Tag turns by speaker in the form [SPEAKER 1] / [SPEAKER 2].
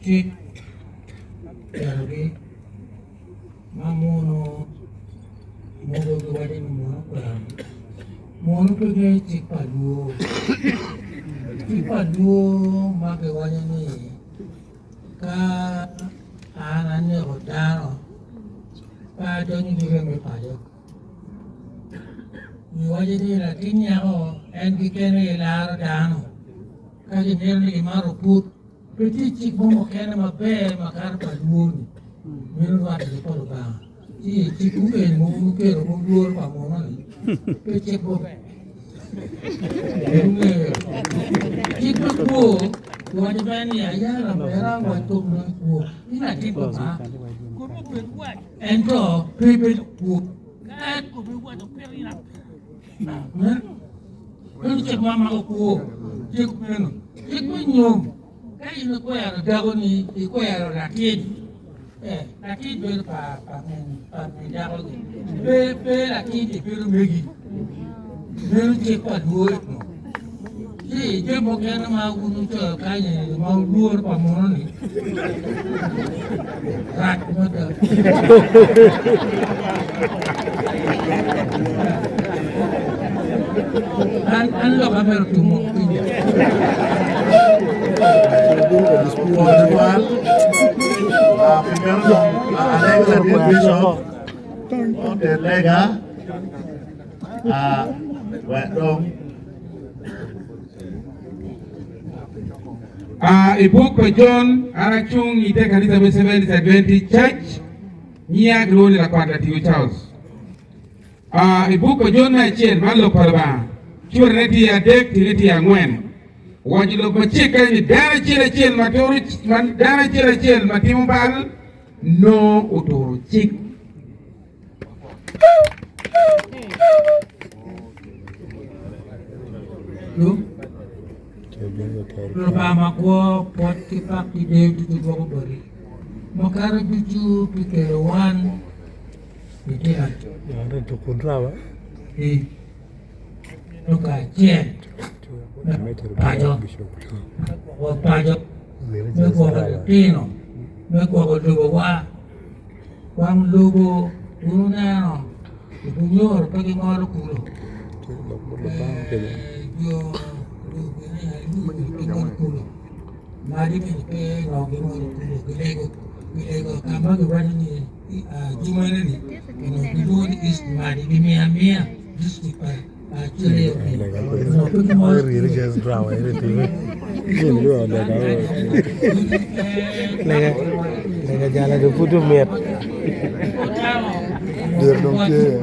[SPEAKER 1] Cik oketogi ma muno mogo giwaco ni muno okwero muno pe ngeyo cik pa luo cik pa luo ma giwaco ni ka an aneko dano pe adonyo ki remo i paco giwaco ni latin nyako en keken aye laro dano ka gimito ni gimato oput Pe tye cik mo mukene maber makato pa lwor-ni, meno rwatte ki pa Lubanga. Ci cik mukene ma wun wukelo ma wulworo pa muno-ni pe cik maber. Wungeyo, cik me kwo owaco mere ni aya lamera wac kop me kwo in latin pa maa, ento pe ibedo kwo. Meno cik ma mako kwo, cik meno. Cik me nyom, ka in ikwero dakoni, ikwero latin, eh, latin bedo pa pa min pa min dako-ni, pe pe latin bedo megi. Meno cik pa luo eno. Ci jami mukene ma wun wucoyo kany eni ma wulworo pa muno-ni rac mada. An an lok amito tumo pinya.
[SPEAKER 2] Tutwal, pi meno dong alego ladit bicop oter lega wek dong
[SPEAKER 3] I buk pa Jon, an acung i te kanisa me Seventh Adventist Church, nyiya kilwongo ni Lakwat Latigo Charles. I buk pa Jon me acel, man lok pa Lubanga, curane tye adek, tyene tye angwen. Owaco lok macek kany ni dano acel acel ma turo, dano acel acel ma timo bal nongo oturo cik.
[SPEAKER 1] Lubanga makwo pwoc ki pak ki deyo ducu dwoko boti, makato ducu pi kelo wan litino i kacel me paco, me gwoko paco, me gwoko litino, me gwoko lobowa. Wang lobo wun wuneno i bunyoro pe gingolo kulu, jo gingolo kulu, magi bene pe onongo gingolo kulu, gilego ka ma giwaco ni jumane-ni onongo gilwongo ni East Madi gimiyo amiya dictrict pa Acholi onongo pe gingolo kulu.
[SPEAKER 4] Lega jala dong pud omit.
[SPEAKER 2] Dir dong tye.